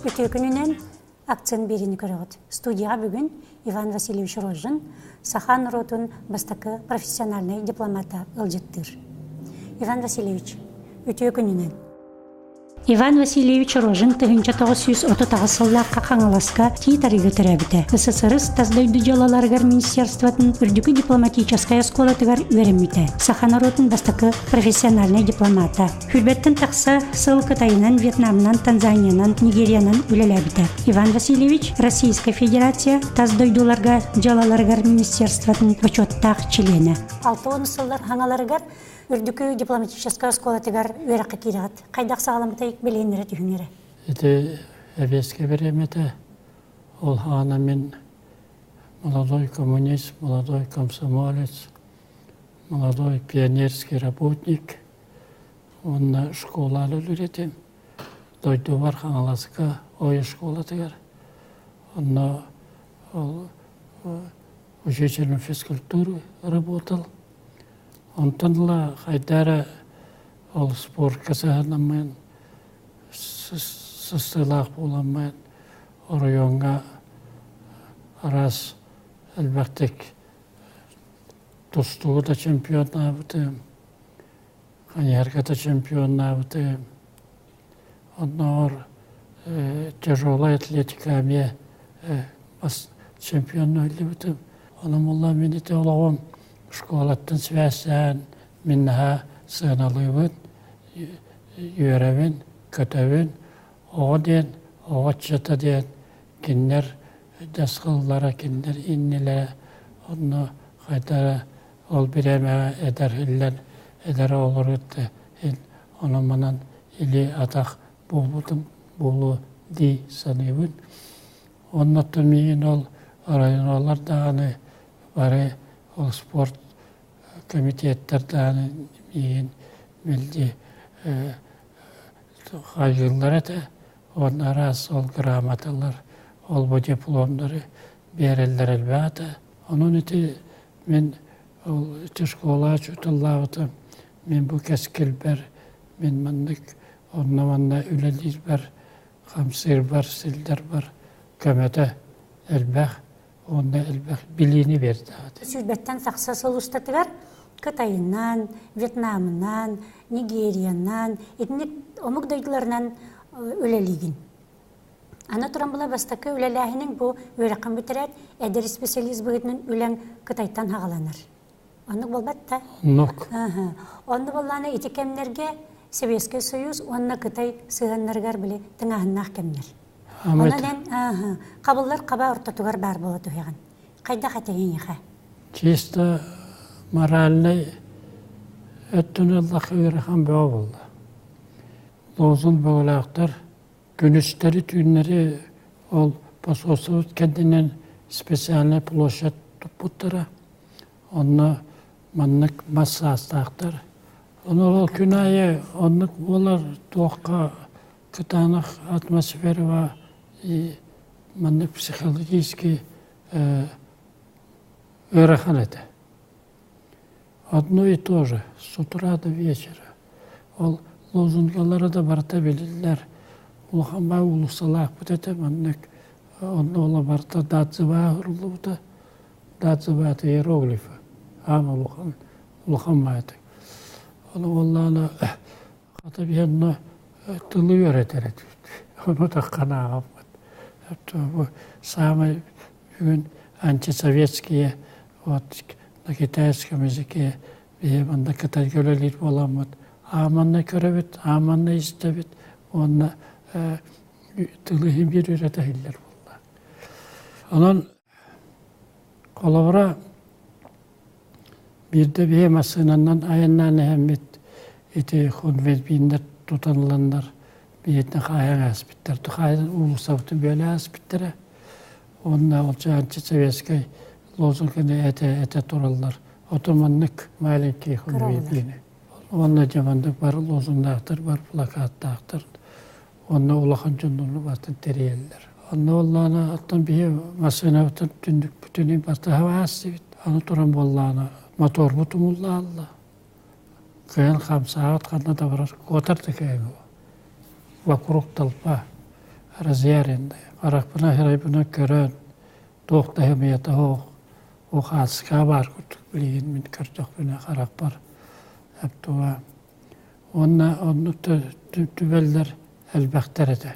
Үтүө күнүнэн акцент биэриини көрөҕүт. Студияҕа бүгүн Иван Васильевич Рожин, саха норуотун бастакы профессиональнай дипломата ыалдьыттыыр. Иван Васильевич, үтүө күнүнэн! Иван Васильевич Рожин 1938 сыллаахха Хаҥаласка Тиит арыыга төрөөбүтэ. СССР тас дойду дьыалаларыгар министерствотын үрдүкү дипломатическай оскуолатыгар үөрэммитэ. Саха норуотун бастакы профессиональнай дипломата. Хүрбэттэн тахса сыл Кытайынан, Вьетнамынан, Танзаниянан, Нигериянан үлэлээбитэ. Иван Васильевич Российскай Федерация тас дойдуларга дьыалаларыгар министерствотын бочуоттаах чилиэнэ. 60 сыллар хаҥаларыгар Үрдүкү дипломатическай оскуолатыгар үөрэххэ киирэҕит. Хайдах саҕаламмытай билиһиннэрэ түһүҥ эрэ. Ити эбиэскэ бириэмэтэ ол хаана мин молодой коммунист, молодой комсомолец, молодой пионерский работник уонна школаны үлэлэтим. Дойдубар Хаҥаласка ой школатыгар. Онно ол учителем физкультуры работал. Онтон ыла хайда эрэ ол спортка сыһыаннаммын, сыстыылаах буоламмын, оройуоҥҥа араас элбэхтик тустууга да чемпионнаабытым, хайыһарга да чемпионнаабытым. Оннооҕор тяжелая атлетика эмиэ бас чемпионнуу иһиллибитим. Онон буолла мин ити олоҕум школаттан сибээстээн мин наһаа сыаналыыбын, үөрэбин, көтөбүн. Оҕо диэн, оҕо ыччата диэн кинилэр дьасхыллара, кинилэр иннилэрэ онно хайда эрэ ол бириэмэҕэ эдэр иһиллэн эдэр оҕолору кытта онон-манан илии-атах буолбутум буолуо дии саныыбын. Оннуттан миигин ол районолар даҕаны бары ол спорт комитеттар даҕаны миигин мэлдьи хайгыыллар этэ. Уонна араас ол грамоталар, ол бу дипломнары биэрэллэр элбэх этэ. Онон ити мин ол ити школа учууталлаабытым мин бу кэскилбэр мин маннык онно-манна үлэлиирбэр, хамсыырбар, сылдьарбар көмөтө элбэх уонна элбэх билиини биэрдэ. Сүүрбэттэн тахса сыл устатыгар Кытайынан, Вьетнамынан, Нигериянан, итинник омук дойдуларынан үлэлиигин. Аны туран була бастакы үлэлээһиниҥ бу үөрэххин бүтэрээт, эдэр специалист быһыытынан үлэҥ Кытайтан хаҕаланар. Оннук буолбат да? Оннук. Онно буоллаҕына ити кэмнэргэ Советскай Союз уонна Кытай сыһыаннарыгар били тыҥааһыннаах кэмнэр. Онон эн хабыллар хаба ортотугар баар буола түһэҕин. Хайдах этэй эйиэхэ? Чисто моральнай өттүн ыллахха ыарахан бөҕө буолла. Лозунг бөҕөлөөхтөр Күнүстэри-түүннэри ол посольствобут кэннинэн специальнай площадь туппуттара. Онно маннык мас саастаахтар. Ону ол күн аайы оннук буолар туохха кытаанах атмосфераҕа и маннык психологически ыарахан этэ. Одно и то же с утра до вечера. Ол лозунгалара да барыта билиллэр. Улахан баа уулуссалаахпыт этэ маннык онно ола барыта датзыбаа оһоруллубута. Датзыбаата иероглифа. Аан улахан улахан баайытык. Ону буоллаҕына хата биһи онно тылы үөрэтэр этибит. Ону таххан ааҕаммыт. Бу саамай бүгүн антисоветские вот на китайском языке биһи манна кытайга үлэлиир буоламмыт ааманна көрөбүт, ааманна истэбит уонна тылы иһин биир үөрэтэ иһиллэр буолла. Онон холобура биирдэ биһи массыынанан айаннаан иһэммит ити хунвейбиннэр тутан ыланнар биһиэтин хаайан ааспыттар. Хаайан уулуссабытын бүөлэ ааспыттара. Уонна ол антисоветскай лозунганы этэ этэ тураллар. Ото маннык маленький хунвейбины. Уонна дьэ маннык бар лозуннаахтар, бар плакаттаахтар. Уонна улахан дьоннору бартын тэрийэллэр. Онно буоллаҕына оттон биһи массыынабытын түннүкпүтүн бартаһа аастыбыт. Аны туран буоллаҕына Моторбут умуллаалла. Кыайан хамсаабат ханна да барар, куотар да кыайан Вокруг толпа разъяренная. Харахпына сырайбына көрөн, туох да хымыйата суох, ол хаатыскаҕа баар курдук билигин мин көрдөхпүнэ харахпар эптуга. Уонна оннук да түбэллэр элбэхтэр этэ.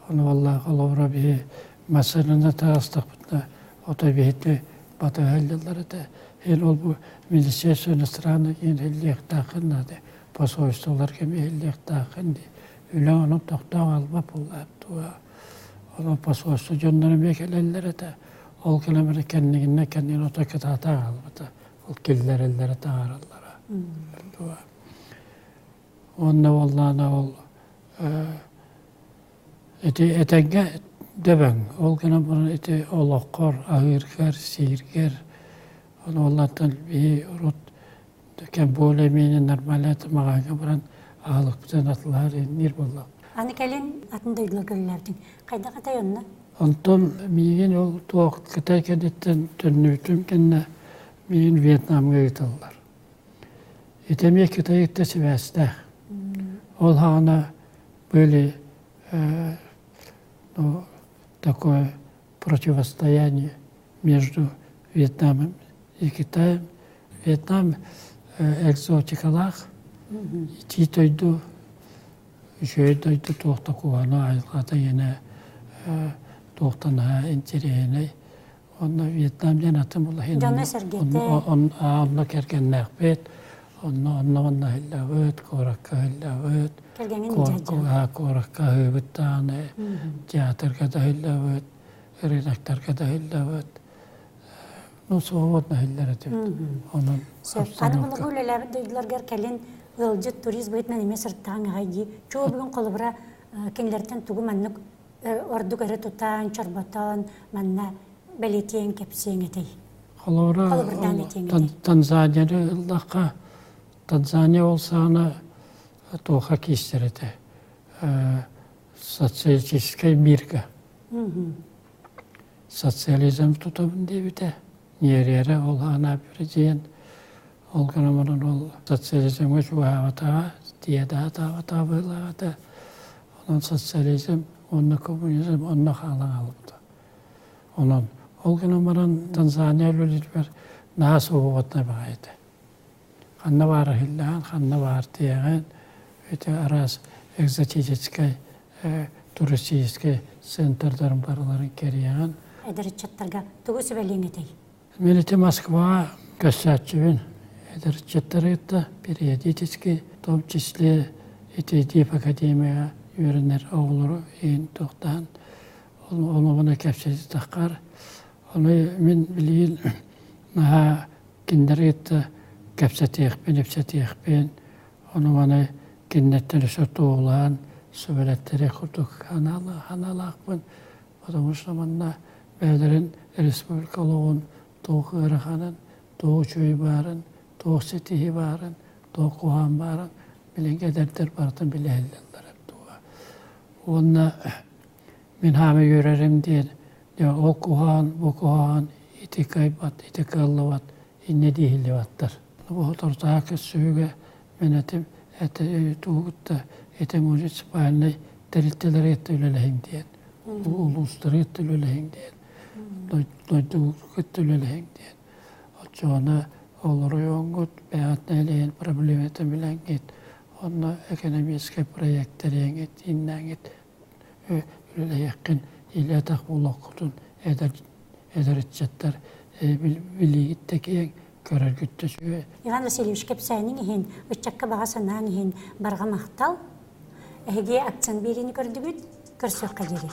Ону буолла холобура биһи массыынаны таҕыстахпытына отой биһити батыһа илдьэллэр этэ. Эн ол бу Министерство иностранных иһиллиэхтээххин наада, посольстволарга иһиллиэхтээххин дии. Үлэҥ онон тохтоон алба буоллаат дуо. Онон посольство дьонноро эмиэ кэлэллэр этэ. Ол кэлэн кэннигинэ кэннигин отой кытаата хаалбыта. Ол киллэрэллэрэ таһаараллара. Дуо. Уонна буоллаҕына ол ити этэҥҥэ дөбөҥ. Ол гынан баран ити олоххор, аһыыргар, сииргэр ону олортон биһи урут кэм более-менее нормально маҕаһыыҥҥа баран аһылыкпытын атылаһар инниир буоллах. Аны кэлин атын дойдуларга үлэлээбитиҥ. Хайдах этэй онно? Онтон миигин ол туох Кытай кэнниттэн төннүбүтүм кэннэ миигин Вьетнамҥа ыыталлар. Ити эмиэ Кытайы кытта сибээстээх. Ол саҕана были ну, такое противостояние между Вьетнамом и Китаем. Вьетнам экзотикалаах, итии дойду, үчүгэй дойду туох да куһаҕана айылҕата иэнэ туохтан наһаа интэриэһинэй. Онно Вьетнам диэн атын буолла. Дьоно-сэргэтэ. Онно кэргэннээхпит, онно онно манна иһиллэбит, куоракка иһиллэбит, куоракка аһыыбыт даҕаны, театрга да иһиллэбит, рынактарга да иһиллэбит. Ну, свободно иһиллэр этибит. Онон Аны булугу үлэлээбит дойдуларгар кэлин ыалдьыт турист быһыытынан эмиэ сырыттаҕыҥ аҕай дии. Чуо бүгүн холобура кинилэртэн тугу маннык ордук өрө тутан, чорботон манна бэлиэтиэҥ, кэпсиэҥ этэй? Холобура, Танзанияны ыллахха, Танзания ол саҕана туохха киирсэр этэ? Социалистическай мирга. Социализм тутабын диэбитэ. Ньиэрэрэ ол аана президент ол гынан баран ол социализмҥа чугаһаабатаҕа, тиэдээтаабатаҕа быһыылаах этэ. Онон социализм уонна коммунизм онно хаалан хаалбыта. Онон ол гынан баран Танзания үлэлиирбэр наһаа свободнай баҕайы этэ. Ханна баар иһиллэҕин, ханна баар тиэҕин, ити араас экзотическай, туристическай центрдарын барыларын кэрийэҕин. Эдэр ыччаттарга тугу сүбэлиэҥ этэй? Мин ити Москваҕа көрсөөччүбүн. Эдэр ыччаттары кытта периодически, в том числе ити ДИП академияҕа үөрэнэр оҕолору иһин туохтаан ону кэпсэтэ таххар. Ону мин билигин наһаа кинилэри кытта кэпсэтиэхпин, ипсэтиэхпин, ону маны кинилэртэн өссө туоһулаан сүбэлэттэриэх курдук санаалаахпын. Потому что манна бэйэлэрин республика олоҕун туох ыараханын, туох үчүгэй баарын, туох ситиһии баарын, туох куһаҕан баарын билиҥҥи эдэрдэр барытын билэ иһиллэллэр туга. Уонна мин хаамай үөрэрим диэн ол куһаҕан, бу куһаҕан, ити кыайбат, ити кыаллыбат, инньэ дииһиллибаттар. Бу соторутааҕы көрсүһүүгэ мин этим этэ тугутта ити муниципальнай тэрилтэлэри кытта үлэлэһиҥ диэн, улуустары кытта үлэлэһиҥ диэн, дойдугу кытта үлэлэһиҥ диэн. Оччоҕуна ол оройуоҥҥут бэйэҕит нэһилиэгин проблематын билэҥҥит, онно экономическай проектэриэҥит, иннээҥҥит үлэлэһиэххин илэ-атах буолуоххутун эдэр эдэр ыччаттар билиигит да киэҥ, көрөргүт да үчүгэй. Иван Васильевич, кэпсээниҥ иһин, ыччакка баҕа санааҥ иһин барҕа махтал. Эһиги акцент биэриини көрдүгүт, көрсүөххэ диэри.